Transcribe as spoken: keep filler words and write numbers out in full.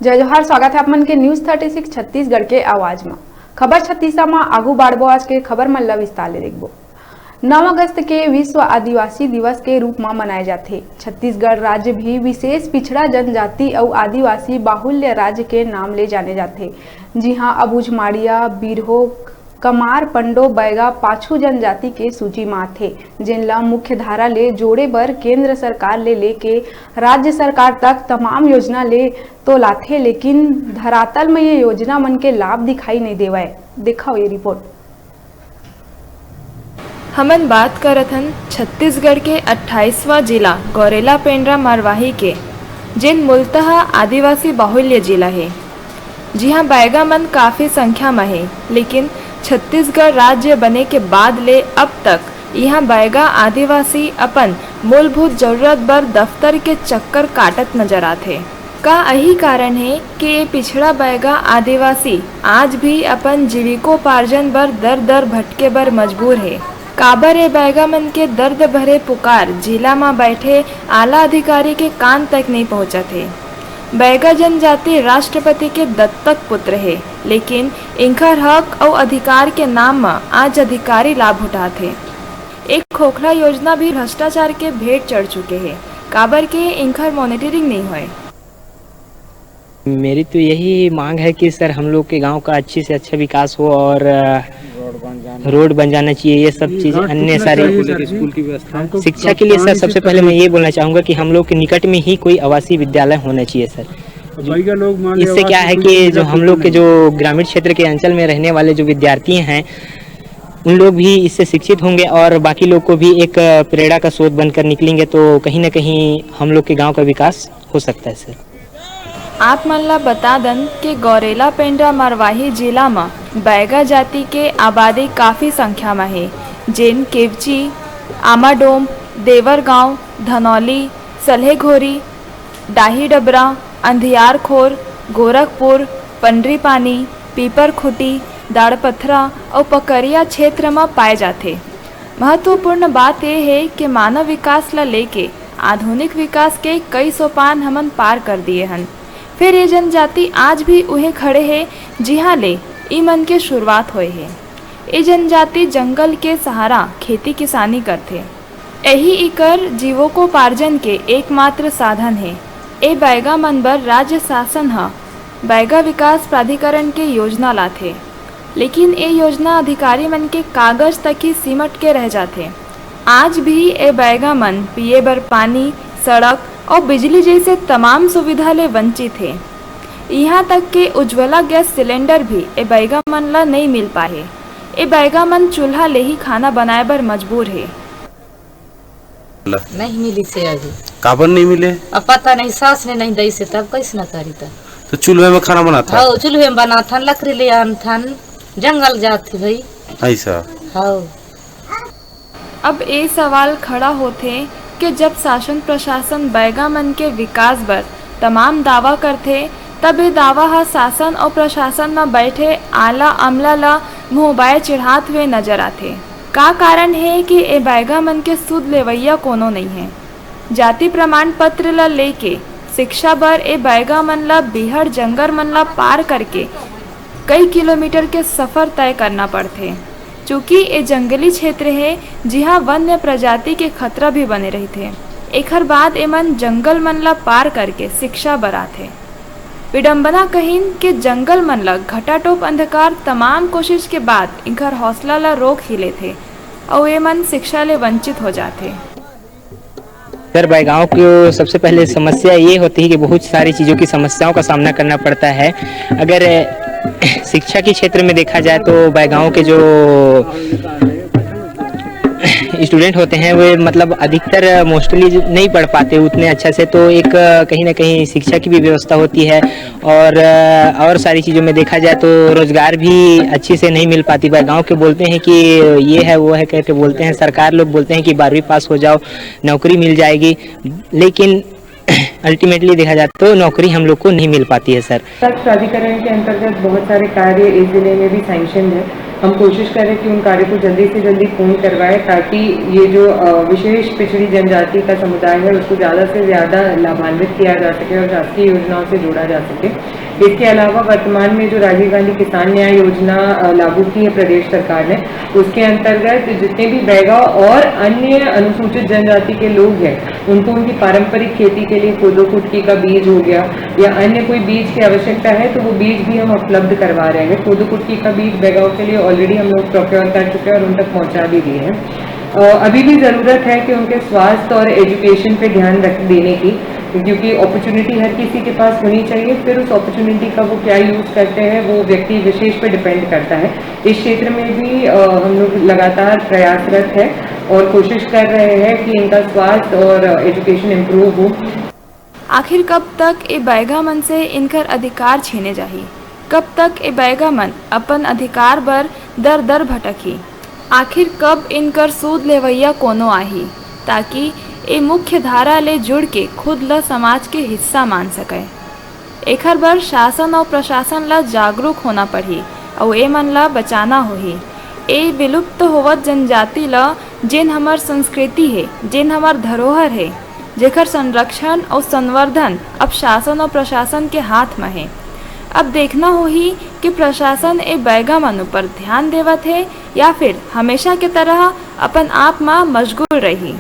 जय जोहार, स्वागत है आप मन के News Thirty Six छत्तीसगढ़ के आवाज म। खबर छत्तीसा म आगू बाढ़बो, आज के खबर मन ला विस्तार ले देखबो। नौ अगस्त के विश्व आदिवासी दिवस के रूप म मनाए जाथे। छत्तीसगढ़ राज्य भी विशेष पिछड़ा जनजाति अउ आदिवासी बाहुल्य राज्य के नाम ले जाने जाथे, जिहां अबुझमाड़िया, बिरहो, कमार, पंडो, बैगा पाछू जनजाति के सूची म आथे, जेन ल मुख्य धारा ले जोड़े बर केंद्र सरकार ले लेके राज्य सरकार तक तमाम योजना ले तो लाथे, लेकिन धरातल म ये योजना मन के लाभ दिखाई नइ देवय। देखव ये रिपोर्ट। हमन बात करत हन छत्तीसगढ़ के अट्ठाईसवाँ जिला गौरेला पेंड्रा मरवाही के, जेन मूलतः आदिवासी बाहुल्य जिला हे, जिहां बैगा मन काफी संख्या म हे, लेकिन छत्तीसगढ़ राज्य बने के बाद ले अब तक इहां बैगा आदिवासी अपन मूलभूत जरूरत बर दफ्तर के चक्कर काटत नजर आथे। का अही कारण हे कि ये पिछड़ा बैगा आदिवासी आज भी अपन जीविकोपार्जन बर दर दर भटके बर मजबूर हे? काबर ये बैगा मन के दर्द भरे पुकार जिला म बैठे आला अधिकारी के कान तक नइ पहुंचत हे? बैगा जनजाति राष्ट्रपति के दत्तक पुत्र हे, लेकिन इंखर हक अउ अधिकार के नाम म आज अधिकारी लाभ उठात हे। एक खोखला योजना भी भ्रष्टाचार के भेंट चढ़ चुके हे, काबर के इंखर मॉनिटरिंग नइ होय। मेरी तो यही मांग है कि सर, हम लोग के गांव का अच्छे से अच्छा विकास हो और, अ, रोड बन जाना चाहिए, ये सब चीज़ें, अन्य सारी। शिक्षा के लिए सर, सबसे पहले मैं ये बोलना चाहूँगा कि हम लोग के निकट में ही कोई आवासीय विद्यालय होना चाहिए सर। इससे क्या है कि जो हम लोग के जो ग्रामीण क्षेत्र के अंचल में रहने वाले जो विद्यार्थी हैं, उन लोग भी इससे शिक्षित होंगे और बाकी लोग को भी एक प्रेरणा का स्रोत बनकर निकलेंगे, तो कहीं ना कहीं हम लोग के गांव का विकास हो सकता है सर। आप मन ला बता दन कि गौरेला पेंड्रा मरवाही जिला म बैगा जाति के आबादी काफी संख्या म हे, जेन केवची, आमाडोम, देवरगांव, धनौली, सल्हेघोरी, डाही डबरा, अंधियारखोर, गोरखपुर, पंडरीपानी, पीपरखुटी, दाड़पथरा अउ पकरिया क्षेत्र म पाए जाथे। महत्वपूर्ण बात ये हे कि मानव विकास ल लेके आधुनिक विकास के कई सोपान हमन पार कर दिए हन। फेर ये जनजाति आज भी उहे खड़े हे, जिहां ले ई मन के शुरुआत होए हे। ए जनजाति जंगल के सहारा खेती किसानी करथे। एही इकर जीविकोपार्जन के एकमात्र साधन हे। ए बैगा मन बर राज्य शासन ह बैगा विकास प्राधिकरण के योजना लाथे, लेकिन ए योजना अधिकारी मन के कागज तक ही सिमट के रह जाथे। आज भी ए बैगा मन पीए बर पानी, सड़क अउ बिजली जइसे तमाम सुविधा ले वंचित हे। इहां तक के उज्ज्वला गैस सिलेंडर भी ए बैगा मन ला नइ मिल पाए हे। ए बैगा मन चूल्हा ले ही खाना बनाए बर मजबूर हे। नहीं मिली से अभी। काबर नहीं मिले? अब पता नहीं, सास ने नहीं दई से, तब कैसे न करी तब। तो चूल्हे में खाना बनाता? हाँ, चूल्हे में बनाथन, लकड़ी ले आनथन, जंगल जात थी भाई। ऐसा? हाँ। अब ए सवाल खड़ा होथे कि जब शासन प्रशासन बैगा मन के विकास बर तमाम दावा करथे, तब ए दावा ह शासन अउ प्रशासन म बैठे आला अमला ल मुंहबाय चिढ़ात हुए नजर आथे। का कारण हे कि ए बैगा मन के सुध लेवइया कोनो नइ हे? जाति प्रमाण पत्र ल लेके शिक्षा बर ए बैगा मन ल बिहड़ जंगल मन ल पार करके कई किलोमीटर के सफर तय करना पड़थे। चूंकि ए जंगली क्षेत्र हे, जिहां वन्य प्रजाति के खतरा भी बने रहिथे, एखर बाद एमन जंगल मन ल पार करके शिक्षा बर आथे। विडंबना कहिन के जंगल मन ल घटाटोप अंधकार तमाम कोशिश के बाद इखर हौसला ल रोक ही लेथे अउ एमन शिक्षा ले वंचित हो जाथे। सर, बैगांव को सबसे पहले समस्या ये होती है कि बहुत सारी चीज़ों की समस्याओं का सामना करना पड़ता है। अगर शिक्षा के क्षेत्र में देखा जाए तो बैगांव के जो स्टूडेंट होते हैं वे मतलब अधिकतर मोस्टली नहीं पढ़ पाते उतने अच्छा से, तो एक कहीं ना कहीं शिक्षा की भी व्यवस्था होती है और और सारी चीज़ों में देखा जाए तो रोज़गार भी अच्छे से नहीं मिल पाती। बैगांव के बोलते हैं कि ये है वो है करके बोलते हैं, सरकार लोग बोलते हैं कि बारहवीं पास हो जाओ, नौकरी मिल जाएगी, लेकिन अल्टीमेटली देखा जाए तो नौकरी हम लोग को नहीं मिल पाती है सर। प्राधिकरण के अंतर्गत बहुत सारे कार्य इस जिले में भी सैंक्शन है। हम कोशिश करें कि उन कार्यों को जल्दी से जल्दी पूर्ण करवाएं, ताकि ये जो, अ, विशेष पिछड़ी जनजाति का समुदाय है, उसको ज़्यादा से ज़्यादा लाभान्वित किया जा सके और शासकीय योजनाओं से जोड़ा जा सके। इसके अलावा वर्तमान में जो राजीव गांधी किसान न्याय योजना, अ, लागू की है प्रदेश सरकार ने, उसके अंतर्गत जितने भी बैगा और अन्य अनुसूचित जनजाति के लोग हैं, उनको उनकी पारंपरिक खेती के लिए कोदो कुटकी का बीज हो गया या अन्य कोई बीज की आवश्यकता है, तो वो बीज भी हम उपलब्ध करवा रहे हैं। कोदो कुटकी का बीज बैगाओं के लिए ऑलरेडी हम लोग प्रोक्योर कर चुके हैं और उन तक पहुंचा भी दिए हैं। अ, अभी भी ज़रूरत है कि उनके स्वास्थ्य और एजुकेशन पे ध्यान रख देने की, क्योंकि अपॉर्चुनिटी हर किसी के पास होनी चाहिए। फिर उस अपॉर्चुनिटी का वो क्या यूज़ करते हैं, वो व्यक्ति विशेष पे डिपेंड करता है। इस क्षेत्र में भी, अ, हम लोग लगातार प्रयासरत है और कोशिश कर रहे हैं कि इनका स्वास्थ्य और एजुकेशन इम्प्रूव हो। आखिर कब तक ए बैगा मन से इनकर अधिकार छीने जाही? कब तक ए बैगा मन अपन अधिकार बर दर दर भटकही? आखिर कब इनकर सूद लेवइया कोनो आही, ताकि ए मुख्य धारा ले जुड़ के खुद ल समाज के हिस्सा मान सकय? एखर बर शासन अउ प्रशासन ल जागरूक होना पड़ही अउ ए मन ल बचाना होही। ए विलुप्त होवत जनजाति ल, जेन हमर संस्कृति हे, जेन हमर धरोहर हे, जेखर संरक्षण अउ संवर्धन अब शासन अउ प्रशासन के हाथ म हे। अब देखना होही कि प्रशासन ए बैगा मन ऊपर ध्यान देवत हे या फिर हमेशा के तरह अपन आप म मशगूल रही।